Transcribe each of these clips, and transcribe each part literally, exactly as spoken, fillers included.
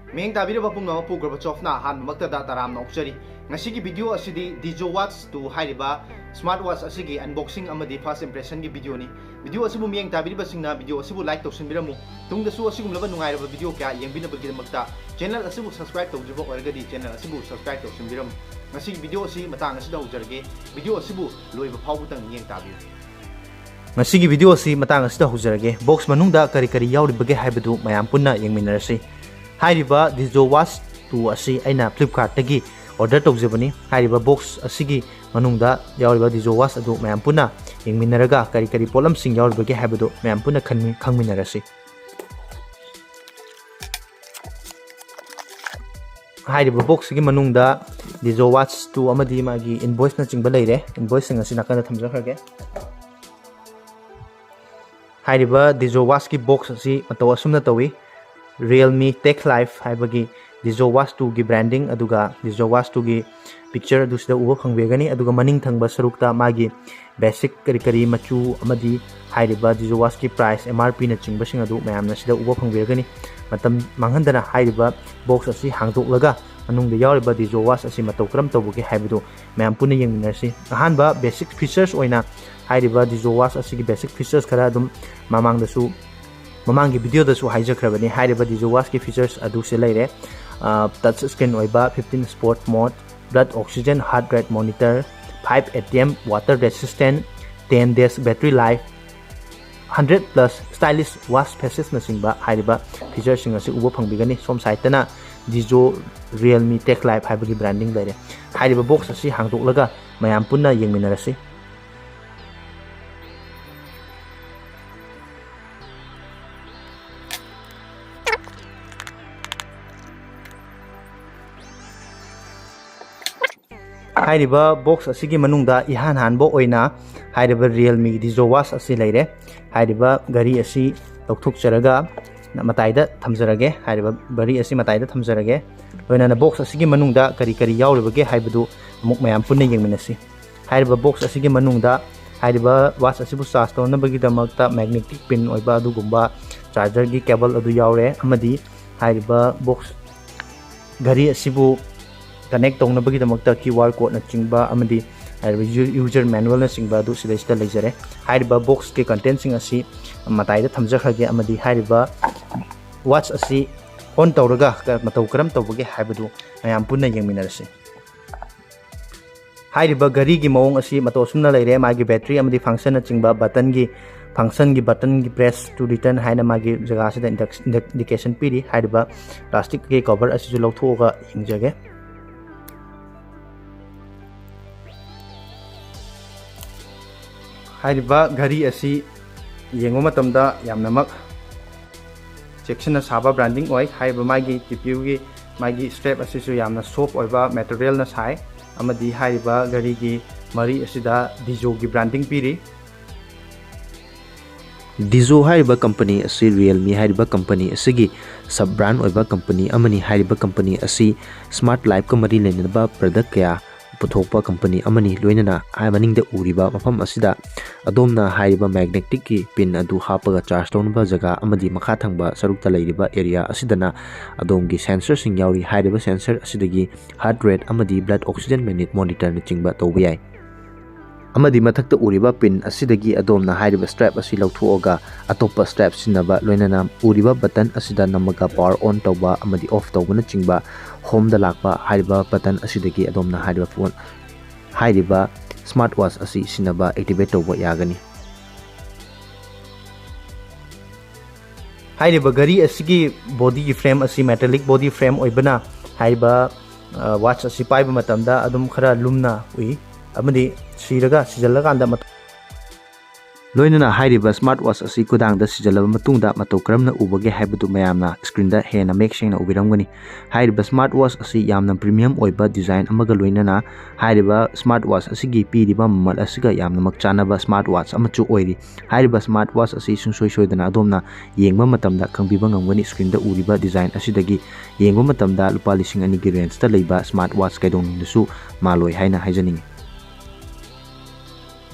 ꯃꯤꯠꯌꯦꯡ ꯇꯥꯕꯤꯔꯤꯕ ꯄꯨꯝꯅꯃꯛꯄꯨ ꯒꯣꯔꯕꯥꯆꯣꯚꯅ ꯑꯍꯥꯟꯕꯃꯛꯇꯗ ꯇꯔꯥꯝꯅ ꯑꯣꯛꯆꯔꯤ꯫ ꯉꯁꯤꯒꯤ video ꯑꯁꯤꯗꯤ Dizou Watch two ꯍꯥꯏꯔꯤꯕ smart watch ꯑꯁꯤꯒꯤ unboxing ꯑꯃꯗꯤ first impressionꯒꯤ videoꯅꯤ꯫ Video ꯑꯁꯤꯕꯨ ꯃꯤꯠꯌꯦꯡ ꯇꯥꯕꯤꯔꯤꯕꯁꯤꯡꯅ video ꯑꯁꯤꯕꯨ like ꯇꯧꯁꯤꯟꯕꯤꯔꯝꯃꯨ꯫ ꯇꯨꯡꯗꯁꯨ ꯑꯁꯤꯒꯨꯝꯂꯕ ꯅꯨꯡꯉꯥꯏꯔꯕ video ꯀꯌꯥ ꯌꯦꯡꯕꯤꯅꯕꯒꯤꯗꯃꯛꯇ channel ꯑꯁꯤꯕꯨ subscribe ꯇꯧꯗ꯭ꯔꯤꯕ ꯑꯣꯏꯔꯒꯗꯤ channel ꯑꯁꯤꯕꯨ subscribe ꯇꯧꯁꯤꯟꯕꯤꯔꯝꯃꯨ꯫ ꯉꯁꯤꯒꯤ video ꯑꯁꯤ ꯃꯇꯥꯡ ꯑꯁꯤꯗ ꯍꯧꯖꯔꯒꯦ꯫ Video ꯑꯁꯤꯕꯨ ꯂꯣꯏꯕ ꯐꯥꯎꯕꯗꯪ ꯃꯤꯠꯌꯦꯡ ꯇꯥꯕꯤꯌꯨ꯫ ꯉꯁꯤꯒꯤ video ꯑꯁꯤ ꯃꯇꯥꯡ ꯑꯁꯤꯗ ꯍꯧꯖꯔꯒꯦ꯫ Box ꯃꯅꯨꯡꯗ ꯀꯔꯤ ꯀꯔꯤ ꯌꯥꯎꯔꯤꯕꯒꯦ ꯍꯥꯏꯕꯗꯨ ꯃꯌꯥꯝ ꯄꯨꯟꯅ ꯌꯦꯡꯃꯤꯟꯅꯔꯁꯤ꯫ ꯍꯥꯏꯔꯤꯕ Dizou Watch two ꯑꯁꯤ ꯑꯩꯅ Flipkartꯇꯒꯤ order ꯇꯧꯖꯕꯅꯤ꯫ ꯍꯥꯏꯔꯤꯕ box ꯑꯁꯤꯒꯤ ꯃꯅꯨꯡꯗ ꯌꯥꯎꯔꯤꯕ Dizou Watch ꯑꯗꯨ ꯃꯌꯥꯝ ꯄꯨꯟꯅ ꯌꯦꯡꯃꯤꯟꯅꯔꯒ ꯀꯔꯤ ꯀꯔꯤ ꯄꯣꯠꯂꯝꯁꯤꯡ ꯌꯥꯎꯔꯤꯕꯒꯦ ꯍꯥꯏꯕꯗꯨ ꯃꯌꯥꯝ ꯄꯨꯟꯅ ꯈꯟꯃꯤ-, ꯈꯪꯃꯤꯟꯅꯔꯁꯤ꯫ ꯍꯥꯏꯔꯤꯕ boxꯁꯤꯒꯤ ꯃꯅꯨꯡꯗ Dizou Watch two ꯑꯃꯗꯤ ꯃꯥꯒꯤ invoiceꯅꯆꯤꯡꯕ ꯂꯩꯔꯦ꯫ Invoiceꯁꯤꯡ ꯑꯁꯤ ꯅꯥꯀꯟꯗ ꯊꯝꯖꯈ꯭ꯔꯒꯦ꯫ ꯍꯥꯏꯔꯤꯕ Dizou Watchꯀꯤ box ꯑꯁꯤ ꯃꯇꯧ ꯑꯁꯨꯝꯅ ꯇꯧꯏ꯫ Realme Tech Life ꯍꯥꯏꯕꯒꯤ Dizou Watch twoꯒꯤ branding ꯑꯗꯨꯒ Dizou Watch twoꯒꯤ picture ꯑꯗꯨ ꯁꯤꯗ ꯎꯕ ꯐꯪꯕꯤꯒꯅꯤ꯫ ꯑꯗꯨꯒ ꯃꯅꯤꯡ ꯊꯪꯕ ꯁꯔꯨꯛꯇ ꯃꯥꯒꯤ basic ꯀꯔꯤ ꯀꯔꯤ ꯃꯆꯨ ꯑꯃꯗꯤ ꯍꯥꯏꯔꯤꯕ Dizou Watchꯀꯤ price, M R Pꯅꯆꯤꯡꯕꯁꯤꯡ ꯑꯗꯨ ꯃꯌꯥꯝꯅ ꯁꯤꯗ ꯎꯕ ꯐꯪꯕꯤꯔꯒꯅꯤ꯫ ꯃꯇꯝ ꯃꯥꯡꯍꯟꯗꯅ ꯍꯥꯏꯔꯤꯕ box ꯑꯁꯤ ꯍꯥꯡꯗꯣꯛꯂꯒ ꯃꯅꯨꯡꯗ ꯌꯥꯎꯔꯤꯕ Dizou Watch ꯑꯁꯤ ꯃꯇꯧ ꯀꯔꯝ ꯇꯧꯕꯒꯦ ꯍꯥꯏꯕꯗꯨ ꯃꯌꯥꯝ ꯄꯨꯟꯅ ꯌꯦꯡꯃꯤꯟꯅꯔꯁꯤ꯫ ꯑꯍꯥꯟꯕ basic features ꯑꯣꯏꯅ ꯍꯥꯏꯔꯤꯕ Dizou Watch ꯑꯁꯤꯒꯤ basic features ꯈꯔ ꯑꯗꯨꯝ ꯃꯃꯥꯡꯗꯁꯨ, ꯃꯃꯥꯡꯒꯤ videoꯗꯁꯨ ꯍꯥꯏꯖꯈ꯭ꯔꯕꯅꯤ꯫ ꯍꯥꯏꯔꯤꯕ Dizou Watchꯀꯤ features ꯑꯗꯨ ꯁꯤꯗ ꯂꯩꯔꯦ꯫ ꯑ, touch screen ꯑꯣꯏꯕ, fifteen sport mode, blood oxygen, heart rate monitor, five A T M, water resistant, ten days battery life, hundred plus stylish watch facesꯅꯆꯤꯡꯕ ꯍꯥꯏꯔꯤꯕ featureꯁꯤꯡ ꯑꯁꯤ ꯎꯕ ꯐꯪꯕꯤꯒꯅꯤ꯫ ꯁꯣꯝ sideꯇꯅ Dizou Realme Tech Life ꯍꯥꯏꯕꯒꯤ branding ꯂꯩꯔꯦ꯫ ꯍꯥꯏꯔꯤꯕ box ꯑꯁꯤ ꯍꯥꯡꯗꯣꯛꯂꯒ ꯃꯌꯥꯝ ꯄꯨꯟꯅ ꯌꯦꯡꯃꯤꯟꯅꯔꯁꯤ꯫ ꯍꯥꯏꯔꯤꯕ box ꯑꯁꯤꯒꯤ ꯃꯅꯨꯡꯗ ꯏꯍꯥꯟ ꯍꯥꯟꯕ ꯑꯣꯏꯅ ꯍꯥꯏꯔꯤꯕ Realme Dizou Watch ꯑꯁꯤ ꯂꯩꯔꯦ꯫ ꯍꯥꯏꯔꯤꯕ ꯘꯔꯤ ꯑꯁꯤ ꯂꯧꯊꯣꯛꯆꯔꯒ ꯃꯇꯥꯏꯗ ꯊꯝꯖꯔꯒꯦ꯫ ꯍꯥꯏꯔꯤꯕ ꯘꯔꯤ ꯑꯁꯤ ꯃꯇꯥꯏꯗ ꯊꯝꯖꯔꯒꯦ꯫ ꯂꯣꯏꯅꯅ box ꯑꯁꯤꯒꯤ ꯃꯅꯨꯡꯗ ꯀꯔꯤ ꯀꯔꯤ ꯌꯥꯎꯔꯤꯕꯒꯦ ꯍꯥꯏꯕꯗꯨ ꯑꯃꯨꯛ ꯃꯌꯥꯝ ꯄꯨꯟꯅ ꯌꯦꯡꯃꯤꯟꯅꯁꯤ꯫ ꯍꯥꯏꯔꯤꯕ box ꯑꯁꯤꯒꯤ ꯃꯅꯨꯡꯗ ꯍꯥꯏꯔꯤꯕ watch ꯑꯁꯤꯕꯨ charge ꯇꯧꯅꯕꯒꯤꯗꯃꯛꯇ magnetic pin ꯑꯣꯏꯕ ꯑꯗꯨꯒꯨꯝꯕ chargerꯒꯤ cable ꯑꯗꯨ ꯌꯥꯎꯔꯦ, ꯑꯃꯗꯤ ꯍꯥꯏꯔꯤꯕ ꯕꯣꯛꯁ ꯘꯔꯤ ꯑꯁꯤꯕꯨ ꯀꯅꯦꯛ ꯇꯧꯅꯕꯒꯤꯗꯃꯛꯇ QR code ꯅꯆꯤꯡꯕ ꯑꯃꯗꯤ ꯍꯥꯏꯔꯤꯕ user manual ꯅꯆꯤꯡꯕ ꯑꯗꯨ ꯁꯤꯗꯩꯁꯤꯗ ꯂꯩꯖꯔꯦ꯫ ꯍꯥꯏꯔꯤꯕ ꯕꯣꯛꯁꯀꯤ ꯀꯟꯇꯦꯟꯁꯤꯡ ꯑꯁꯤ ꯃꯇꯥꯏꯗ ꯊꯝꯖꯈ꯭ꯔꯒꯦ ꯑꯃꯗꯤ ꯍꯥꯏꯔꯤꯕ ꯋꯥꯠꯆ ꯑꯁꯤ ꯑꯣꯟ ꯇꯧꯔꯒ ꯀ-, ꯃꯇꯧ ꯀꯔꯝ ꯇꯧꯕꯒꯦ ꯍꯥꯏꯕꯗꯨ ꯃꯌꯥꯝ ꯄꯨꯟꯅ ꯌꯦꯡꯃꯤꯟꯅꯔꯁꯤ꯫ ꯍꯥꯏꯔꯤꯕ ꯘꯔꯤꯒꯤ ꯃꯑꯣꯡ ꯑꯁꯤ ꯃꯇꯧ ꯑꯁꯨꯝꯅ ꯂꯩꯔꯦ꯫ ꯃꯥꯒꯤ ꯕꯦꯇ꯭ꯔꯤ ꯑꯃꯗꯤ ꯐꯪꯁꯟꯅꯆꯤꯡꯕ ꯕꯇꯟꯒꯤ, ꯐꯪꯁꯟꯒꯤ ꯕꯇꯟꯒꯤ press to return ꯍꯥꯏꯅ ꯃꯥꯒꯤ ꯖꯒꯥꯁꯤꯗ ꯏꯟꯗꯤꯀꯦꯁꯟ ꯄꯤꯔꯤ꯫ ꯍꯥꯏꯔꯤꯕ ꯄ꯭ꯂꯥꯁꯇꯤꯛꯀꯤ ꯀꯣꯚꯔ ꯑꯁꯤꯁꯨ ꯂꯧꯊꯣꯛꯑꯒ ꯌꯦꯡꯖꯒꯦ꯫ ꯍꯥꯏꯔꯤꯕ ꯘꯔꯤ ꯑꯁꯤ ꯌꯦꯡꯕ ꯃꯇꯝꯗ ꯌꯥꯝꯅꯃꯛ ꯆꯦꯛꯁꯤꯟꯅ ꯁꯥꯕ branding ꯑꯣꯏ꯫ ꯍꯥꯏꯔꯤꯕ ꯃꯥꯒꯤ ꯇꯤ ꯄꯤ ꯌꯨꯒꯤ ꯃꯥꯒꯤ strap ꯑꯁꯤꯁꯨ ꯌꯥꯝꯅ soft ꯑꯣꯏꯕ material ꯅ ꯁꯥꯏ ꯑꯃꯗꯤ ꯍꯥꯏꯔꯤꯕ ꯘꯔꯤꯒꯤ ꯃꯔꯤ ꯑꯁꯤꯗ Dizou ꯒꯤ branding ꯄꯤꯔꯤ꯫ Dizou ꯍꯥꯏꯔꯤꯕ company ꯑꯁꯤ Realme ꯍꯥꯏꯔꯤꯕ company ꯑꯁꯤꯒꯤ sub brand ꯑꯣꯏꯕ company ꯑꯃꯅꯤ꯫ ꯍꯥꯏꯔꯤꯕ company ꯑꯁꯤ smart life ꯀ ꯃꯔꯤ ꯂꯩꯅꯕ product ꯀꯌꯥ ꯄꯨꯊꯣꯛꯄ company ꯑꯃꯅꯤ꯫ ꯂꯣꯏꯅꯅ ꯍꯥꯏ-, ꯃꯅꯤꯡꯗ ꯎꯔꯤꯕ ꯃꯐꯝ ꯑꯁꯤꯗ ꯑꯗꯣꯝꯅ ꯍꯥꯏꯔꯤꯕ magnetic ꯀꯤ pin ꯑꯗꯨ ꯍꯥꯞꯄꯒ charge ꯇꯧꯅꯕ ꯖꯒꯥ ꯑꯃꯗꯤ ꯃꯈꯥ ꯊꯪꯕ ꯁꯔꯨꯛꯇ ꯂꯩꯔꯤꯕ area ꯑꯁꯤꯗꯅ ꯑꯗꯣꯝꯒꯤ sensor ꯁꯤꯡ ꯌꯥꯎꯔꯤ꯫ ꯍꯥꯏꯔꯤꯕ sensor ꯑꯁꯤꯗꯒꯤ heart rate ꯑꯃꯗꯤ blood oxygen monitor ꯅꯆꯤꯡꯕ ꯇꯧꯕ ꯌꯥꯏ꯫ ꯑꯃꯗꯤ ꯃꯊꯛꯇ ꯎꯔꯤꯕ pin ꯑꯁꯤꯗꯒꯤ ꯑꯗꯣꯝꯅ ꯍꯥꯏꯔꯤꯕ strap ꯑꯁꯤ ꯂꯧꯊꯣꯛꯑꯒ ꯑꯇꯣꯞꯄ strap ꯁꯤꯖꯤꯟꯅꯕ, ꯂꯣꯏꯅꯅ ꯎꯔꯤꯕ button ꯑꯁꯤꯗ ꯅꯝꯃꯒ power on ꯇꯧꯕ ꯑꯃꯗꯤ off ꯇꯧꯕꯅꯆꯤꯡꯕ home ꯗ ꯂꯥꯛꯄ ꯍꯥꯏꯔꯤꯕ button ꯑꯁꯤꯗꯒꯤ ꯑꯗꯣꯝꯅ ꯍꯥꯏꯔꯤꯕ phone, ꯍꯥꯏꯔꯤꯕ smart watch ꯑꯁꯤ ꯁꯤꯖꯤꯟꯅꯕ, activate ꯇꯧꯕ ꯌꯥꯒꯅꯤ꯫ ꯍꯥꯏꯔꯤꯕ ꯘꯔꯤ ꯑꯁꯤꯒꯤ body ꯒꯤ frame ꯑꯁꯤ metallic body frame ꯑꯣꯏꯕꯅ ꯍꯥꯏꯔꯤꯕ, ꯑ, watch ꯑꯁꯤ ꯄꯥꯏꯕ ꯃꯇꯝꯗ ꯑꯗꯨꯝ ꯈꯔ ꯂꯨꯝꯅ ꯎꯏ ꯑꯃꯗꯤ ꯁꯤꯔꯒ ꯁꯤꯖꯤꯜꯂꯀꯥꯟꯗ ꯃꯇ-, ꯂꯣꯏꯅꯅ ꯍꯥꯏꯔꯤꯕ smart watch ꯑꯁꯤ ꯈꯨꯗꯥꯡꯗ ꯁꯤꯖꯤꯜꯂꯕ ꯃꯇꯨꯡꯗ ꯃꯇꯧ ꯀꯔꯝꯅ ꯎꯕꯒꯦ ꯍꯥꯏꯕꯗꯨ ꯃꯌꯥꯝꯅ screen ꯗ ꯍꯦꯟꯅ ꯃꯌꯦꯛ ꯁꯦꯡꯅ ꯎꯕꯤꯔꯝꯒꯅꯤ꯫ ꯍꯥꯏꯔꯤꯕ smart watch ꯑꯁꯤ ꯌꯥꯝꯅ premium ꯑꯣꯏꯕ design ꯑꯃꯒ ꯂꯣꯏꯅꯅ ꯍꯥꯏꯔꯤꯕ smart watch ꯑꯁꯤꯒꯤ ꯄꯤꯔꯤꯕ ꯃꯃꯜ ꯑꯁꯤꯒ ꯌꯥꯝꯅꯃꯛ ꯆꯥꯟꯅꯕ smart watch ꯑꯃꯁꯨ ꯑꯣꯏꯔꯤ꯫ ꯍꯥꯏꯔꯤꯕ smart watch ꯑꯁꯤ ꯁꯨꯡꯁꯣꯏ ꯁꯣꯏꯗꯅ ꯑꯗꯣꯝꯅ ꯌꯦꯡꯕ ꯃꯇꯝꯗ ꯈꯪꯕꯤꯕ ꯉꯝꯒꯅꯤ꯫ Screen ꯗ ꯎꯔꯤꯕ design ꯑꯁꯤꯗꯒꯤ ꯌꯦꯡꯕ ꯃꯇꯝꯗ ꯂꯨꯄꯥ ꯂꯤꯁꯤꯡ ꯑꯅꯤꯒꯤ range ꯇ ꯂꯩꯕ smart watch ꯀꯩꯗꯧꯅꯨꯡꯗꯁꯨ ꯃꯥꯜꯂꯣꯏ ꯍꯥꯏꯅ ꯍꯥꯏꯖꯅꯤꯡꯏ꯫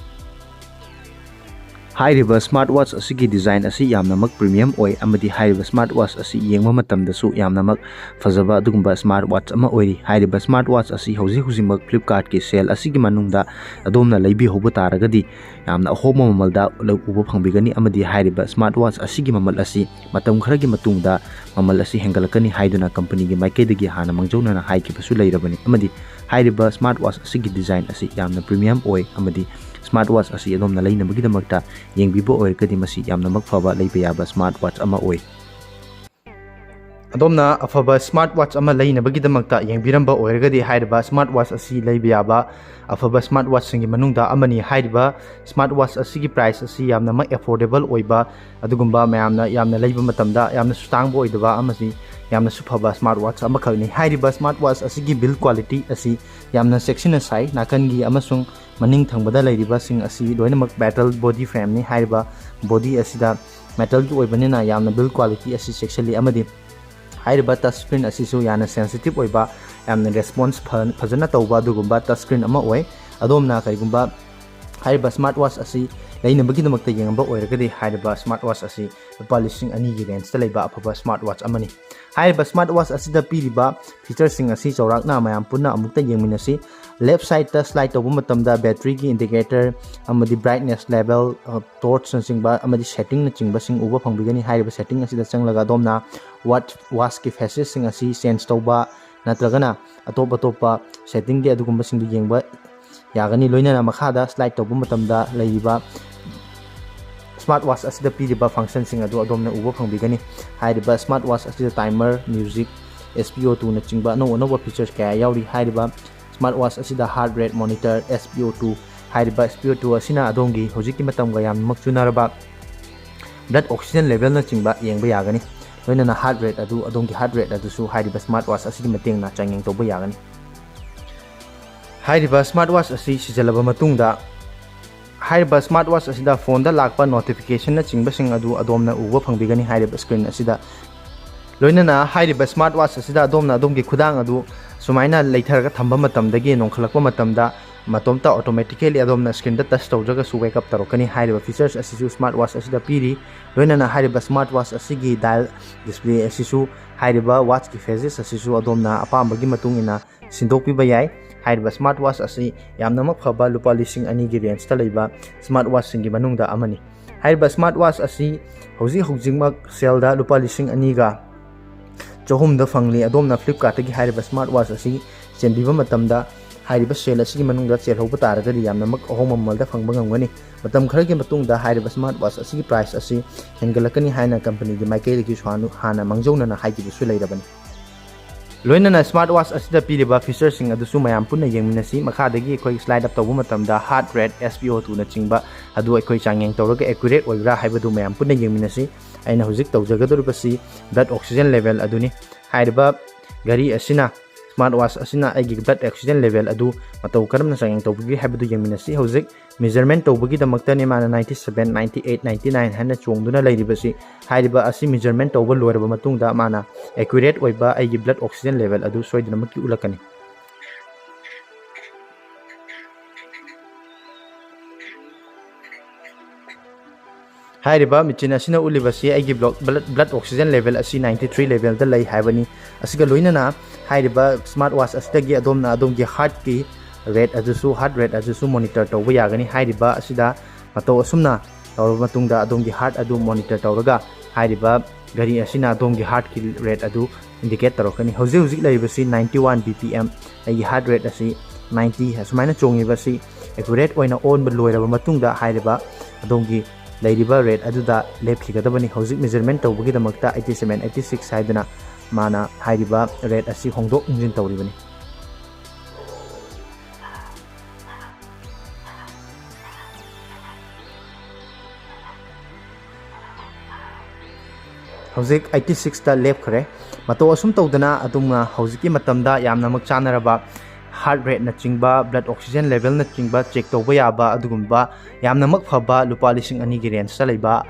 ꯍꯥꯏꯔꯤꯕ ꯁ꯭ꯃꯥꯔꯠ ꯋꯥꯆ ꯑꯁꯤꯒꯤ ꯗꯤꯖꯥꯏꯟ ꯑꯁꯤ ꯌꯥꯝꯅꯃꯛ ꯄ꯭ꯔꯤꯃꯤꯌꯝ ꯑꯣꯏ ꯑꯃꯗꯤ ꯍꯥꯏꯔꯤꯕ ꯁ꯭ꯃꯥꯔꯠ ꯋꯥꯆ ꯑꯁꯤ ꯌꯦꯡꯕ ꯃꯇꯝꯗꯁꯨ ꯌꯥꯝꯅꯃꯛ ꯐꯖꯕ ꯑꯗꯨꯒꯨꯝꯕ ꯁ꯭ꯃꯥꯔꯠ ꯋꯥꯆ ꯑꯃ ꯑꯣꯏꯔꯤ꯫ ꯍꯥꯏꯔꯤꯕ ꯁ꯭ꯃꯥꯔꯠ ꯋꯥꯆ ꯑꯁꯤ ꯍꯧꯖꯤꯛ ꯍꯧꯖꯤꯛꯃꯛ ꯐ꯭ꯂꯤꯞꯀꯥꯔꯠꯀꯤ ꯁꯦꯜ ꯑꯁꯤꯒꯤ ꯃꯅꯨꯡꯗ ꯑꯗꯣꯝꯅ ꯂꯩꯕꯤꯍꯧꯕ ꯇꯥꯔꯒꯗꯤ ꯌꯥꯝꯅ ꯑꯍꯣꯡꯕ ꯃꯃꯜꯗ ꯎꯕ ꯐꯪꯕꯤꯒꯅꯤ ꯑꯃꯗꯤ ꯍꯥꯏꯔꯤꯕ ꯁ꯭ꯃꯥꯔꯠ ꯋꯥꯆ ꯑꯁꯤꯒꯤ ꯃꯃꯜ ꯑꯁꯤ ꯃꯇꯝ ꯈꯔꯒꯤ ꯃꯇꯨꯡꯗ ꯃꯃꯜ ꯑꯁꯤ ꯍꯦꯟꯒꯠꯂꯛꯀꯅꯤ ꯍꯥꯏꯗꯨꯅ ꯀꯝꯄꯅꯤꯒꯤ ꯃꯥꯏꯀꯩꯗꯒꯤ ꯍꯥꯟꯅ ꯃꯥꯡꯖꯧꯅꯅ ꯍꯥꯏꯈꯤꯕꯁꯨ ꯂꯩꯔꯕꯅꯤ ꯑꯃꯗꯤ ꯍꯥꯏꯔꯤꯕ ꯁ꯭ꯃꯥꯔꯠ ꯋꯥꯆ ꯑꯁꯤꯒꯤ ꯗꯤꯖꯥꯏꯟ ꯑꯁꯤ ꯌꯥꯝꯅ ꯄ꯭ꯔꯤꯃꯤꯌꯝ ꯑꯣꯏ ꯑꯃꯗꯤ ꯁ꯭ꯃꯥꯔꯠ ꯋꯥꯆ ꯑꯁꯤ ꯑꯗꯣꯝꯅ ꯂꯩꯅꯕꯒꯤꯗꯃꯛꯇ ꯌꯦꯡꯕꯤꯕ ꯑꯣꯏꯔꯒꯗꯤ ꯃꯁꯤ ꯌꯥꯝꯅꯃꯛ ꯐꯕ ꯂꯩꯕ ꯌꯥꯕ ꯁ꯭ꯃꯥꯔꯠ ꯋꯥꯆ ꯑꯃ ꯑꯣꯏ꯫ ꯑꯗꯣꯝꯅ ꯑꯐꯕ ꯁ꯭ꯃꯥꯔꯠ ꯋꯥꯆ ꯑꯃ ꯂꯩꯅꯕꯒꯤꯗꯃꯛꯇ ꯌꯦꯡꯕꯤꯔꯝꯕ ꯑꯣꯏꯔꯒꯗꯤ ꯍꯥꯏꯔꯤꯕ ꯁ꯭ꯃꯥꯔꯠ ꯋꯥꯆ ꯑꯁꯤ ꯂꯩꯕ ꯌꯥꯕ ꯑꯐꯕ ꯁ꯭ꯃꯥꯔꯠ ꯋꯥꯆꯁꯤꯡꯒꯤ ꯃꯅꯨꯡꯗ ꯑꯃꯅꯤ꯫ ꯍꯥꯏꯔꯤꯕ ꯁ꯭ꯃꯥꯔꯠ ꯋꯥꯆ ꯑꯁꯤꯒꯤ ꯄ꯭ꯔꯥꯏꯁ ꯑꯁꯤ ꯌꯥꯝꯅꯃꯛ ꯑꯦꯐꯣꯔꯗꯦꯕꯜ ꯑꯣꯏꯕ ꯑꯗꯨꯒꯨꯝꯕ ꯃꯌꯥꯝꯅ ꯌꯥꯝꯅ ꯂꯩꯕ ꯃꯇꯝꯗ ꯌꯥꯝꯅꯁꯨ ꯇꯥꯡꯕ ꯑꯣꯏꯗꯕ ꯑꯃꯗꯤ ꯌꯥꯝꯅꯁꯨ ꯐꯕ ꯁ꯭ꯃꯥꯔꯠ ꯋꯥꯆ ꯑꯃꯈꯛꯅꯤ꯫ ꯍꯥꯏꯔꯤꯕ ꯁ꯭ꯃꯥꯔꯠ ꯋꯥꯆ ꯑꯁꯤꯒꯤ ꯕꯤꯜ ꯀ꯭ꯋꯥꯂꯤꯇꯤ ꯑꯁꯤ ꯌꯥꯝꯅ ꯆꯦꯛꯁꯤꯟꯅ ꯁꯥꯏ꯫ ꯅꯥꯀꯟꯒꯤ ꯑꯃꯁꯨꯡ ꯃꯅꯤꯡ ꯊꯪꯕꯗ ꯂꯩꯔꯤꯕꯁꯤꯡ ꯑꯁꯤ ꯂꯣꯏꯅꯃꯛ ꯃꯦꯇꯜ ꯕꯣꯗꯤ ꯐ꯭ꯔꯦꯝꯅꯤ꯫ ꯍꯥꯏꯔꯤꯕ ꯕꯣꯗꯤ ꯑꯁꯤꯗ ꯃꯦꯇꯜꯒꯤ ꯑꯣꯏꯕꯅꯤꯅ ꯌꯥꯝꯅ ꯕꯤꯜ ꯀ꯭ꯋꯥꯂꯤꯇꯤ ꯑꯁꯤ ꯆꯦꯛꯁꯤꯜꯂꯤ ꯑꯃꯗꯤ ꯍꯥꯏꯔꯤꯕ ꯇꯆ ꯁ꯭ꯀ꯭ꯔꯤꯟ ꯑꯁꯤꯁꯨ ꯌꯥꯝꯅ ꯁꯦꯟꯁꯤꯇꯤꯞ ꯑꯣꯏꯕ, ꯌꯥꯝꯅ ꯔꯦꯁꯄꯣꯟꯁ ꯐ-, ꯐꯖꯅ ꯇꯧꯕ ꯑꯗꯨꯒꯨꯝꯕ ꯇꯆ ꯁ꯭ꯀ꯭ꯔꯤꯟ ꯑꯃ ꯑꯣꯏ꯫ ꯑꯗꯣꯝꯅ ꯀꯔꯤꯒꯨꯝꯕ ꯍꯥꯏꯔꯤꯕ ꯁ꯭ꯃꯥꯔꯠ ꯋꯥꯆ ꯑꯁꯤ ꯂꯩꯅꯕꯒꯤꯗꯃꯛꯇ ꯌꯦꯡꯉꯝꯕ ꯑꯣꯏꯔꯒꯗꯤ ꯍꯥꯏꯔꯤꯕ ꯁ꯭ꯃꯥꯔꯠ ꯋꯥꯆ ꯑꯁꯤ ꯂꯨꯄꯥ ꯂꯤꯁꯤꯡ ꯑꯅꯤꯒꯤ ꯔꯦꯟꯖꯇ ꯂꯩꯕ ꯑꯐꯕ ꯁ꯭ꯃꯥꯔꯠ ꯋꯥꯆ ꯑꯃꯅꯤ꯫ ꯍꯥꯏꯔꯤꯕ ꯁ꯭ꯃꯥꯔꯠ ꯋꯥꯆ ꯑꯁꯤꯗ ꯄꯤꯔꯤꯕ ꯐꯤꯆꯔꯁꯤꯡ ꯑꯁꯤ ꯆꯥꯎꯔꯥꯛꯅ ꯃꯌꯥꯝ ꯄꯨꯟꯅ ꯑꯃꯨꯛꯇ ꯌꯦꯡꯃꯤꯟꯅꯁꯤ꯫ ꯂꯦꯐ ꯁꯥꯏꯗꯇ ꯁ꯭ꯂꯥꯏꯗ ꯇꯧꯕ ꯃꯇꯝꯗ ꯕꯦꯇ꯭ꯔꯤꯒꯤ ꯏꯟꯗꯤꯀꯦꯇꯔ ꯑꯃꯗꯤ ꯕ꯭ꯔꯥꯏꯠꯅꯦꯁ ꯂꯦꯚꯦꯜ, ꯇꯣꯔꯆꯅꯆꯤꯡꯕ ꯑꯃꯗꯤ ꯁꯦꯇꯤꯡꯅꯆꯤꯡꯕꯁꯤꯡ ꯎꯕ ꯐꯪꯕꯤꯒꯅꯤ꯫ ꯍꯥꯏꯔꯤꯕ ꯁꯦꯇꯤꯡ ꯑꯁꯤꯗ ꯆꯪꯂꯒ ꯑꯗꯣꯝꯅ ꯋꯥꯆ, ꯋꯥꯆꯀꯤ ꯐꯦꯁꯦꯁꯁꯤꯡ ꯑꯁꯤ ꯆꯦꯟꯖ ꯇꯧꯕ ꯅꯠꯇ꯭ꯔꯒꯅ ꯑꯇꯣꯞ ꯑꯇꯣꯞꯄ ꯁꯦꯇꯤꯡꯒꯤ ꯑꯗꯨꯒꯨꯝꯕꯁꯤꯡꯗꯨ ꯌꯦꯡꯕ ꯌꯥꯒꯅꯤ꯫ ꯂꯣꯏꯅꯅ ꯃꯈꯥꯗ ꯁ꯭ꯂꯥꯏꯗ ꯇꯧꯕ ꯃꯇꯝꯗ ꯂꯩꯔꯤꯕ ꯁ꯭ꯃꯥꯔꯠ ꯋꯥꯆ ꯑꯁꯤꯗ ꯄꯤꯔꯤꯕ ꯐꯪꯁꯟꯁꯤꯡ ꯑꯗꯨ ꯑꯗꯣꯝꯅ ꯎꯕ ꯐꯪꯕꯤꯒꯅꯤ꯫ ꯍꯥꯏꯔꯤꯕ ꯁ꯭ꯃꯥꯔꯠ ꯋꯥꯆ ꯑꯁꯤꯗ timer, music, S P O ꯇꯨꯅꯆꯤꯡꯕ ꯑꯅꯧ ꯑꯅꯧꯕ ꯐꯤꯆꯔꯁ ꯀꯌꯥ ꯌꯥꯎꯔꯤ꯫ ꯍꯥꯏꯔꯤꯕ ꯁ꯭ꯃꯥꯔꯠ ꯋꯥꯆ ꯑꯁꯤꯗ heart rate monitor, S P O two, ꯍꯥꯏꯔꯤꯕ ꯑꯦꯁ ꯄꯤ ꯑꯣ ꯇꯨ ꯑꯁꯤꯅ ꯑꯗꯣꯝꯒꯤ ꯍꯧꯖꯤꯛꯀꯤ ꯃꯇꯝꯒ ꯌꯥꯝꯅꯃꯛ ꯆꯨꯅꯔꯕ ꯕ꯭ꯂꯗ ꯑꯣꯛꯁꯤꯖꯟ ꯂꯦꯚꯦꯜꯅꯆꯤꯡꯕ ꯌꯦꯡꯕ ꯌꯥꯒꯅꯤ꯫ ꯂꯣꯏꯅꯅ ꯍꯥꯔꯠ ꯔꯦꯠ ꯑꯗꯨ, ꯑꯗꯣꯝꯒꯤ ꯍꯥꯔꯠ ꯔꯦꯠ ꯑꯗꯨꯁꯨ ꯍꯥꯏꯔꯤꯕ ꯁ꯭ꯃꯥꯔꯠ ꯋꯥꯆ ꯑꯁꯤꯒꯤ ꯃꯇꯦꯡꯅ ꯆꯥꯡꯌꯦꯡ ꯇꯧꯕ ꯌꯥꯒꯅꯤ꯫ ꯍꯥꯏꯔꯤꯕ ꯁ꯭ꯃꯥꯔꯠ ꯋꯥꯆ ꯑꯁꯤ ꯁꯤꯖꯤꯜꯂꯕ ꯃꯇꯨꯡꯗ, ꯍꯥꯏꯔꯤꯕ ꯁ꯭ꯃꯥꯔꯠ ꯋꯥꯆ ꯑꯁꯤꯗ ꯐꯣꯟꯗ ꯂꯥꯛꯄ ꯅꯣꯇꯤꯐꯤꯀꯦꯁꯟꯅꯆꯤꯡꯕꯁꯤꯡ ꯑꯗꯨ ꯑꯗꯣꯝꯅ ꯎꯕ ꯐꯪꯕꯤꯒꯅꯤ ꯍꯥꯏꯔꯤꯕ ꯁ꯭ꯀ꯭ꯔꯤꯟ ꯑꯁꯤꯗ꯫ ꯂꯣꯏꯅꯅ ꯍꯥꯏꯔꯤꯕ ꯁ꯭ꯃꯥꯔꯠ ꯋꯥꯆ ꯑꯁꯤꯗ ꯑꯗꯣꯝꯅ ꯑꯗꯣꯝꯒꯤ ꯈꯨꯗꯥꯡ ꯑꯗꯨ ꯁꯨꯃꯥꯏꯅ ꯂꯩꯊꯔꯒ ꯊꯝꯕ ꯃꯇꯝꯗꯒꯤ ꯅꯣꯡꯈꯠꯂꯛꯄ ꯃꯇꯝꯗ ꯃꯇꯣꯝꯇ automatically ꯑꯗꯣꯝꯅ screenꯗ touch ꯇꯧꯗ꯭ꯔꯒꯁꯨ wake up ꯇꯧꯔꯛꯀꯅꯤ꯫ ꯍꯥꯏꯔꯤꯕ features ꯑꯁꯤꯁꯨ smart watch ꯑꯁꯤꯗ ꯄꯤꯔꯤ꯫ ꯂꯣꯏꯅꯅ ꯍꯥꯏꯔꯤꯕ smart watch ꯑꯁꯤꯒꯤ dial display ꯑꯁꯤꯁꯨ ꯍꯥꯏꯔꯤꯕ watchꯀꯤ phases ꯑꯁꯤꯁꯨ ꯑꯗꯣꯝꯅ ꯑꯄꯥꯝꯕꯒꯤ ꯃꯇꯨꯡ ꯏꯟꯅ ꯁꯤꯟꯗꯣꯛꯄꯤꯕ ꯌꯥꯏ꯫ ꯍꯥꯏꯔꯤꯕ smart watch ꯑꯁꯤ ꯌꯥꯝꯅꯃꯛ ꯐꯕ ꯂꯨꯄꯥ ꯂꯤꯁꯤꯡ ꯑꯅꯤꯒꯤ rangeꯇ ꯂꯩꯕ smart watchꯁꯤꯡꯒꯤ ꯃꯅꯨꯡꯗ ꯑꯃꯅꯤ꯫ ꯍꯥꯏꯔꯤꯕ smart watch ꯑꯁꯤ ꯍꯧꯖꯤꯛ ꯍꯧꯖꯤꯛꯃꯛ saleꯗ ꯂꯨꯄꯥ ꯂꯤꯁꯤꯡ ꯑꯅꯤꯒ ꯆꯍꯨꯝꯗ ꯐꯪꯂꯤ꯫ ꯑꯗꯣꯝꯅ Flipkartꯇꯒꯤ ꯍꯥꯏꯔꯤꯕ smart watch ꯑꯁꯤ ꯆꯦꯟꯕꯤꯕ ꯃꯇꯝꯗ ꯍꯥꯏꯔꯤꯕ sale ꯑꯁꯤꯒꯤ ꯃꯅꯨꯡꯗ ꯆꯦꯜꯍꯧꯕ ꯇꯥꯔꯒꯗꯤ ꯌꯥꯝꯅꯃꯛ ꯑꯍꯣꯡꯕ ꯃꯃꯜꯗ ꯐꯪꯕ ꯉꯝꯒꯅꯤ꯫ ꯃꯇꯝ ꯈꯔꯒꯤ ꯃꯇꯨꯡꯗ ꯍꯥꯏꯔꯤꯕ smart watch ꯑꯁꯤꯒꯤ price ꯑꯁꯤ ꯍꯦꯟꯒꯠꯂꯛꯀꯅꯤ ꯍꯥꯏꯅ companyꯒꯤ ꯃꯥꯏꯀꯩꯗꯒꯤꯁꯨ ꯍꯥꯟꯅ ꯍꯥꯟꯅ ꯃꯥꯡꯖꯧꯅꯅ ꯍꯥꯏꯈꯤꯕꯁꯨ ꯂꯩꯔꯕꯅꯤ꯫ ꯂꯣꯏꯅꯅ smart watch ꯑꯁꯤꯗ ꯄꯤꯔꯤꯕ featureꯁꯤꯡ ꯑꯗꯨꯁꯨ ꯃꯌꯥꯝ ꯄꯨꯟꯅ ꯌꯦꯡꯃꯤꯟꯅꯁꯤ꯫ ꯃꯈꯥꯗꯒꯤ ꯑꯩꯈꯣꯏ slide up ꯇꯧꯕ ꯃꯇꯝꯗ heart rate, S P O two ꯅꯆꯤꯡꯕ ꯑꯗꯨ ꯑꯩꯈꯣꯏ ꯆꯥꯡꯌꯦꯡ ꯇꯧꯔꯒ accurate ꯑꯣꯏꯕ꯭ꯔꯥ ꯍꯥꯏꯕꯗꯨ ꯃꯌꯥꯝ ꯄꯨꯟꯅ ꯌꯦꯡꯃꯤꯟꯅꯁꯤ꯫ ꯑꯩꯅ ꯍꯧꯖꯤꯛ ꯇꯧꯖꯒꯗꯧꯔꯤꯕꯁꯤ blood oxygen level ꯑꯗꯨꯅꯤ꯫ ꯍꯥꯏꯔꯤꯕ ꯘꯔꯤ ꯑꯁꯤꯅ, smart watch ꯑꯁꯤꯅ ꯑꯩꯒꯤ blood oxygen level ꯑꯗꯨ ꯃꯇꯧ ꯀꯔꯝꯅ ꯆꯥꯡꯌꯦꯡ ꯇꯧꯕꯒꯦ ꯍꯥꯏꯕꯗꯨ ꯌꯦꯡꯃꯤꯟꯅꯁꯤ꯫ ꯍꯧꯖꯤꯛ measurement ꯇꯧꯕꯒꯤꯗꯃꯛꯇꯅꯤ ꯃꯥꯅ ninety seven, ninety eight, ninety nine ꯍꯥꯏꯅ ꯆꯣꯡꯗꯨꯅ ꯂꯩꯔꯤꯕꯁꯤ꯫ ꯍꯥꯏꯔꯤꯕ ꯑꯁꯤ measurement ꯇꯧꯕ ꯂꯣꯏꯔꯕ ꯃꯇꯨꯡꯗ ꯃꯥꯅ accurate ꯑꯣꯏꯕ ꯑꯩꯒꯤ blood oxygen level ꯑꯗꯨ ꯁꯣꯏꯗꯅꯃꯛꯀꯤ ꯎꯠꯂꯛꯀꯅꯤ꯫ ꯍꯥꯏꯔꯤꯕ ꯃꯦꯆꯤꯟ ꯑꯁꯤꯅ ꯎꯠꯂꯤꯕꯁꯤ ꯑꯩꯒꯤ blood, blood oxygen level ꯑꯁꯤ ninety three levelꯗ ꯂꯩ ꯍꯥꯏꯕꯅꯤ꯫ ꯑꯁꯤꯒ ꯂꯣꯏꯅꯅ ꯍꯥꯏꯔꯤꯕ smart watch ꯑꯁꯤꯗꯒꯤ ꯑꯗꯣꯝꯅ ꯑꯗꯣꯝꯒꯤ heartꯀꯤ rate ꯑꯗꯨꯁꯨ, heart rate ꯑꯗꯨꯁꯨ monitor ꯇꯧꯕ ꯌꯥꯒꯅꯤ꯫ ꯍꯥꯏꯔꯤꯕ ꯑꯁꯤꯗ ꯃꯇꯧ ꯑꯁꯨꯝꯅ ꯇꯧꯔꯕ ꯃꯇꯨꯡꯗ ꯑꯗꯣꯝꯒꯤ heart ꯑꯗꯨ monitor ꯇꯧꯔꯒ ꯍꯥꯏꯔꯤꯕ ꯘꯔꯤ ꯑꯁꯤꯅ ꯑꯗꯣꯝꯒꯤ heartꯀꯤ rate ꯑꯗꯨ indicate ꯇꯧꯔꯛꯀꯅꯤ꯫ ꯍꯧꯖꯤꯛ ꯍꯧꯖꯤꯛ ꯂꯩꯔꯤꯕꯁꯤ ninety one B P M, ꯑꯩꯒꯤ heart rate ꯑꯁꯤ ninety ꯑꯁꯨꯃꯥꯏꯅ ꯆꯣꯡꯉꯤꯕ ꯑꯁꯤ accurate ꯑꯣꯏꯅ ꯑꯣꯟꯕ ꯂꯣꯏꯔꯕ ꯃꯇꯨꯡꯗ ꯍꯥꯏꯔꯤꯕ ꯑꯗꯣꯝꯒꯤ ꯂꯩꯔꯤꯕ rate ꯑꯗꯨꯗ ꯂꯦꯞꯈꯤꯒꯗꯕꯅꯤ꯫ ꯍꯧꯖꯤꯛ measurement ꯇꯧꯕꯒꯤꯗꯃꯛꯇ eighty seven, eighty six ꯍꯥꯏꯗꯨꯅ ꯃꯥꯅ ꯍꯥꯏꯔꯤꯕ rate ꯑꯁꯤ ꯍꯣꯡꯗꯣꯛ ꯍꯣꯡꯖꯤꯟ ꯇꯧꯔꯤꯕꯅꯤ꯫ ꯍꯧꯖꯤꯛ eighty sixꯇ ꯂꯦꯞꯈ꯭ꯔꯦ꯫ ꯃꯇꯧ ꯑꯁꯨꯝ ꯇꯧꯗꯅ ꯑꯗꯣꯝꯅ ꯍꯧꯖꯤꯛꯀꯤ ꯃꯇꯝꯗ ꯌꯥꯝꯅꯃꯛ ꯆꯥꯅꯔꯕ heart rateꯅꯆꯤꯡꯕ, blood oxygen levelꯅꯆꯤꯡꯕ check ꯇꯧꯕ ꯌꯥꯕ ꯑꯗꯨꯒꯨꯝꯕ ꯌꯥꯝꯅꯃꯛ ꯐꯕ ꯂꯨꯄꯥ ꯂꯤꯁꯤꯡ ꯑꯅꯤꯒꯤ rangeꯇ ꯂꯩꯕ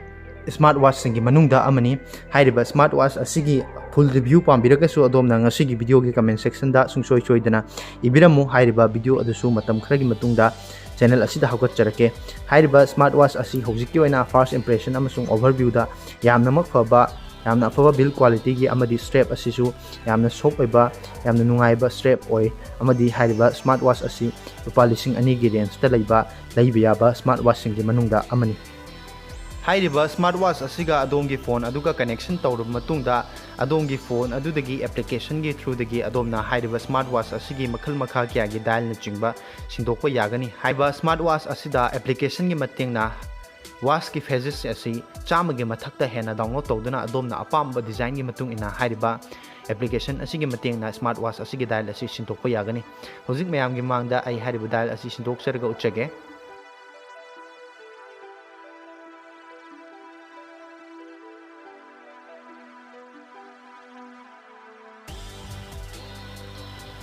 ꯁ꯭ꯃꯥꯔꯠ ꯋꯥꯆꯁꯤꯡꯒꯤ ꯃꯅꯨꯡꯗ ꯑꯃꯅꯤ꯫ ꯍꯥꯏꯔꯤꯕ ꯁ꯭ꯃꯥꯔꯠ ꯋꯥꯆ ꯑꯁꯤꯒꯤ ꯐꯨꯜ ꯔꯤꯚ꯭ꯌꯨ ꯄꯥꯝꯕꯤꯔꯒꯁꯨ ꯑꯗꯣꯝꯅ ꯉꯁꯤꯒꯤ ꯚꯤꯗꯤꯑꯣꯒꯤ ꯀꯃꯦꯟ ꯁꯦꯛꯁꯟꯗ ꯁꯨꯡꯁꯣꯏ ꯁꯣꯏꯗꯅ ꯏꯕꯤꯔꯝꯃꯨ꯫ ꯍꯥꯏꯔꯤꯕ ꯚꯤꯗꯤꯑꯣ ꯑꯗꯨꯁꯨ ꯃꯇꯝ ꯈꯔꯒꯤ ꯃꯇꯨꯡꯗ ꯆꯦꯅꯦꯜ ꯑꯁꯤꯗ ꯍꯧꯒꯠꯆꯔꯛꯀꯦ꯫ ꯍꯥꯏꯔꯤꯕ ꯁ꯭ꯃꯥꯔꯠ ꯋꯥꯆ ꯑꯁꯤ ꯍꯧꯖꯤꯛꯀꯤ ꯑꯣꯏꯅ ꯐꯥꯔꯁ ꯏꯝꯄ꯭ꯔꯦꯁꯟ ꯑꯃꯁꯨꯡ ꯑꯣꯚꯔꯚ꯭ꯌꯨꯗ ꯌꯥꯝꯅꯃꯛ ꯐꯕ, ꯌꯥꯝꯅ ꯑꯐꯕ ꯕꯤꯜ ꯀ꯭ꯋꯥꯂꯤꯇꯤꯒꯤ ꯑꯃꯗꯤ ꯁ꯭ꯇ꯭ꯔꯦꯞ ꯑꯁꯤꯁꯨ ꯌꯥꯝꯅ ꯁꯣꯐ ꯑꯣꯏꯕ, ꯌꯥꯝꯅ ꯅꯨꯡꯉꯥꯏꯕ ꯁ꯭ꯇ꯭ꯔꯦꯞ ꯑꯣꯏ꯫ ꯑꯃꯗꯤ ꯍꯥꯏꯔꯤꯕ ꯁ꯭ꯃꯥꯔꯠ ꯋꯥꯆ ꯑꯁꯤ ꯂꯨꯄꯥ ꯂꯤꯁꯤꯡ ꯑꯅꯤꯒꯤ ꯔꯦꯟꯖꯇ ꯂꯩꯕ, ꯂꯩꯕ ꯌꯥꯕ ꯁ꯭ꯃꯥꯔꯠ ꯋꯥꯆꯁꯤꯡꯒꯤ ꯃꯅꯨꯡꯗ ꯑꯃꯅꯤ꯫ ꯍꯥꯏꯔꯤꯕ ꯁ꯭ꯃꯥꯔꯠ ꯋꯥꯆ ꯑꯁꯤꯒ ꯑꯗꯣꯝꯒꯤ ꯐꯣꯟ ꯑꯗꯨꯒ ꯀꯅꯦꯛꯁꯟ ꯇꯧꯔꯕ ꯃꯇꯨꯡꯗ, ꯑꯗꯣꯝꯒꯤ ꯐꯣꯟ ꯑꯗꯨꯗꯒꯤ ꯑꯦꯄ꯭ꯂꯤꯀꯦꯁꯟꯒꯤ ꯊ꯭ꯔꯨꯗꯒꯤ ꯑꯗꯣꯝꯅ ꯍꯥꯏꯔꯤꯕ ꯁ꯭ꯃꯥꯔꯠ ꯋꯥꯆ ꯑꯁꯤꯒꯤ ꯃꯈꯜ ꯃꯈꯥ ꯀꯌꯥꯒꯤ ꯗꯥꯏꯜꯅꯆꯤꯡꯕ ꯁꯤꯟꯗꯣꯛꯄ ꯌꯥꯒꯅꯤ꯫ ꯍꯥꯏꯔꯤꯕ ꯁ꯭ꯃꯥꯔꯠ ꯋꯥꯆ ꯑꯁꯤꯗ ꯑꯦꯄ꯭ꯂꯤꯀꯦꯁꯟꯒꯤ ꯃꯇꯦꯡꯅ ꯋꯥꯆꯀꯤ ꯐꯦꯖꯦꯁ ꯑꯁꯤ ꯆꯥꯝꯃꯒꯤ ꯃꯊꯛꯇ ꯍꯦꯟꯅ ꯗꯥꯎꯟꯂꯣꯗ ꯇꯧꯗꯨꯅ ꯑꯗꯣꯝꯅ ꯑꯄꯥꯝꯕ ꯗꯤꯖꯥꯏꯟꯒꯤ ꯃꯇꯨꯡ ꯏꯟꯅ ꯍꯥꯏꯔꯤꯕ ꯑꯦꯄ꯭ꯂꯤꯀꯦꯁꯟ ꯑꯁꯤꯒꯤ ꯃꯇꯦꯡꯅ ꯁ꯭ꯃꯥꯔꯠ ꯋꯥꯆ ꯑꯁꯤꯒꯤ ꯗꯥꯏꯜ ꯑꯁꯤ ꯁꯤꯟꯗꯣꯛꯄ ꯌꯥꯒꯅꯤ꯫ ꯍꯧꯖꯤꯛ ꯃꯌꯥꯝꯒꯤ ꯃꯃꯥꯡꯗ ꯑꯩ ꯍꯥꯏꯔꯤꯕ ꯗꯥꯏꯜ ꯑꯁꯤ ꯁꯤꯟꯗꯣꯛꯆꯔꯒ ꯎꯠꯆꯒꯦ꯫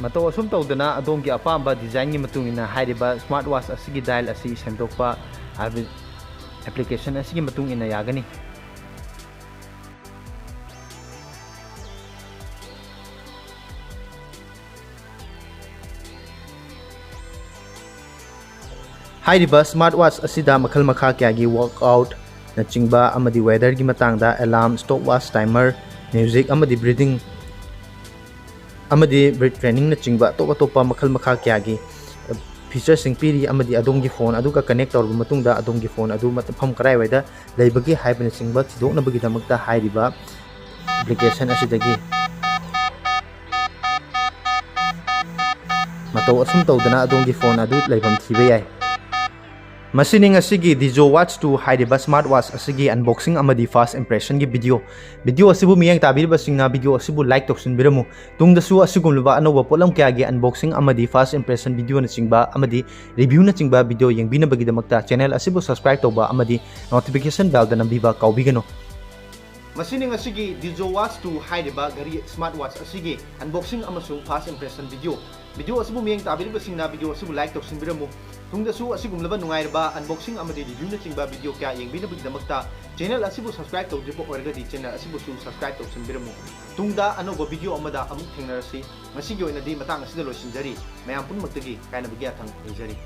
ꯃꯇꯧ ꯑꯁꯨꯝ ꯇꯧꯗꯅ ꯑꯗꯣꯝꯒꯤ ꯑꯄꯥꯝꯕ ꯗꯤꯖꯥꯏꯟꯒꯤ ꯃꯇꯨꯡ ꯏꯟꯅ ꯍꯥꯏꯔꯤꯕ ꯁ꯭ꯃꯥꯔꯠ ꯋꯥꯆ ꯑꯁꯤꯒꯤ ꯗꯥꯏꯜ ꯑꯁꯤ ꯁꯦꯝꯗꯣꯛꯄ ꯍꯥꯏꯕ ꯑꯦꯄ꯭ꯂꯤꯀꯦꯁꯟ ꯑꯁꯤꯒꯤ ꯃꯇꯨꯡ ꯏꯟꯅ ꯌꯥꯒꯅꯤ꯫ ꯍꯥꯏꯔꯤꯕ ꯁ꯭ꯃꯥꯔꯠ ꯋꯥꯆ ꯑꯁꯤꯗ ꯃꯈꯜ ꯃꯈꯥ ꯀꯌꯥꯒꯤ ꯋꯥꯔꯛꯑꯥꯎꯠꯅꯆꯤꯡꯕ ꯑꯃꯗꯤ ꯋꯦꯗꯔꯒꯤ ꯃꯇꯥꯡꯗ alarm, stop watch, timer, music ꯑꯃꯗꯤ ꯕ꯭ꯔꯤꯗꯤꯡ ꯑꯃꯗꯤ ꯕ꯭ꯔꯤꯠ ꯇ꯭ꯔꯦꯅꯤꯡꯅꯆꯤꯡꯕ ꯑꯇꯣꯞ ꯑꯇꯣꯞꯄ ꯃꯈꯜ ꯃꯈꯥ ꯀꯌꯥꯒꯤ ꯐꯤꯆꯔꯁꯤꯡ ꯄꯤꯔꯤ꯫ ꯑꯃꯗꯤ ꯑꯗꯣꯝꯒꯤ ꯐꯣꯟ ꯑꯗꯨꯒ ꯀꯅꯦꯛ ꯇꯧꯔꯕ ꯃꯇꯨꯡꯗ ꯑꯗꯣꯝꯒꯤ ꯐꯣꯟ ꯑꯗꯨ ꯃꯐꯝ ꯀꯗꯥꯏꯋꯥꯏꯗ ꯂꯩꯕꯒꯦ ꯍꯥꯏꯕꯅꯆꯤꯡꯕ ꯊꯤꯗꯣꯛꯅꯕꯒꯤꯗꯃꯛꯇ ꯍꯥꯏꯔꯤꯕ ꯑꯦꯄ꯭ꯂꯤꯀꯦꯁꯟ ꯑꯁꯤꯗꯒꯤ ꯃꯇꯧ ꯑꯁꯨꯝ ꯇꯧꯗꯅ ꯑꯗꯣꯝꯒꯤ ꯐꯣꯟ ꯑꯗꯨ ꯂꯩꯐꯝ ꯊꯤꯕ ꯌꯥꯏ꯫ ꯃꯁꯤꯅꯤ ꯉꯁꯤꯒꯤ Dizou Watch two ꯍꯥꯏꯔꯤꯕ ꯁ꯭ꯃꯥꯔꯠ ꯋꯥꯆ ꯑꯁꯤꯒꯤ ꯑꯟꯕꯣꯛꯁꯤꯡ ꯑꯃꯗꯤ ꯐꯥꯔꯁ ꯏꯝꯄ꯭ꯔꯦꯁꯟꯒꯤ ꯚꯤꯗꯤꯑꯣ꯫ ꯚꯤꯗꯤꯑꯣ ꯑꯁꯤꯕꯨ ꯃꯤꯠꯌꯦꯡ ꯇꯥꯕꯤꯔꯤꯕꯁꯤꯡꯅ ꯚꯤꯗꯤꯑꯣ ꯑꯁꯤꯕꯨ ꯂꯥꯏꯛ ꯇꯧꯁꯤꯟꯕꯤꯔꯝꯃꯨ꯫ ꯇꯨꯡꯗꯁꯨ ꯑꯁꯤꯒꯨꯝꯂꯕ ꯑꯅꯧꯕ ꯄꯣꯠꯂꯝ ꯀꯌꯥꯒꯤ ꯑꯟꯕꯣꯛꯁꯤꯡ ꯑꯃꯗꯤ ꯐꯥꯔꯁ ꯏꯝꯄ꯭ꯔꯦꯁꯟ ꯚꯤꯗꯤꯑꯣꯅꯆꯤꯡꯕ ꯑꯃꯗꯤ ꯔꯤꯚ꯭ꯌꯨꯅꯆꯤꯡꯕ ꯚꯤꯗꯤꯑꯣ ꯌꯦꯡꯕꯤꯅꯕꯒꯤꯗꯃꯛꯇ ꯆꯦꯅꯦꯜ ꯑꯁꯤꯕꯨ ꯁꯕꯁꯀ꯭ꯔꯥꯏꯕ ꯇꯧꯕ ꯑꯃꯗꯤ ꯅꯣꯇꯤꯐꯤꯀꯦꯁꯟ ꯕꯦꯜꯗ ꯅꯝꯕꯤꯕ ꯀꯥꯎꯕꯤꯒꯅꯨ꯫ ꯃꯁꯤꯅꯤ ꯉꯁꯤꯒꯤ Dizou Watch two ꯍꯥꯏꯔꯤꯕ ꯘꯔꯤ ꯁ꯭ꯃꯥꯔꯠ ꯋꯥꯆ ꯑꯁꯤꯒꯤ ꯑꯟꯕꯣꯛꯁꯤꯡ ꯑꯃꯁꯨꯡ ꯐꯥꯔꯁ ꯏꯝꯄ꯭ꯔꯦꯁꯟ ꯚꯤꯗꯤꯑꯣ꯫ ꯚꯤꯗꯤꯑꯣ ꯑꯁꯤꯕꯨ ꯃꯤꯠꯌꯦꯡ ꯇꯥꯕꯤꯔꯤꯕꯁꯤꯡꯅ ꯚꯤꯗꯤꯑꯣ ꯑꯁꯤꯕꯨ ꯂꯥꯏꯛ ꯇꯧꯁꯤꯟꯕꯤꯔꯝꯃꯨ꯫ ꯇꯨꯡꯗꯁꯨ ꯑꯁꯤꯒꯨꯝꯂꯕ ꯅꯨꯡꯉꯥꯏꯔꯕ unboxing ꯑꯃꯗꯤ reviewꯅꯆꯤꯡꯕ video ꯀꯌꯥ ꯌꯦꯡꯕꯤꯅꯕꯒꯤꯗꯃꯛꯇ channel ꯑꯁꯤꯕꯨ subscribe ꯇꯧꯗ꯭ꯔꯤꯕ ꯑꯣꯏꯔꯒꯗꯤ channel ꯑꯁꯤꯕꯨꯁꯨ subscribe ꯇꯧꯁꯤꯟꯕꯤꯔꯝꯃꯨ꯫ ꯇꯨꯡꯗ ꯑꯅꯧꯕ video ꯑꯃꯗ ꯑꯃꯨꯛ ꯊꯦꯡꯅꯔꯁꯤ꯫ ꯉꯁꯤꯒꯤ ꯑꯣꯏꯅꯗꯤ ꯃꯇꯥꯡ ꯑꯁꯤꯗ ꯂꯣꯏꯁꯤꯟꯖꯔꯤ꯫ ꯃꯌꯥꯝ ꯄꯨꯝꯅꯃꯛꯇꯒꯤ ꯀꯥꯏꯅꯕꯒꯤ ꯌꯥꯊꯪ ꯅꯤꯖꯔꯤ꯫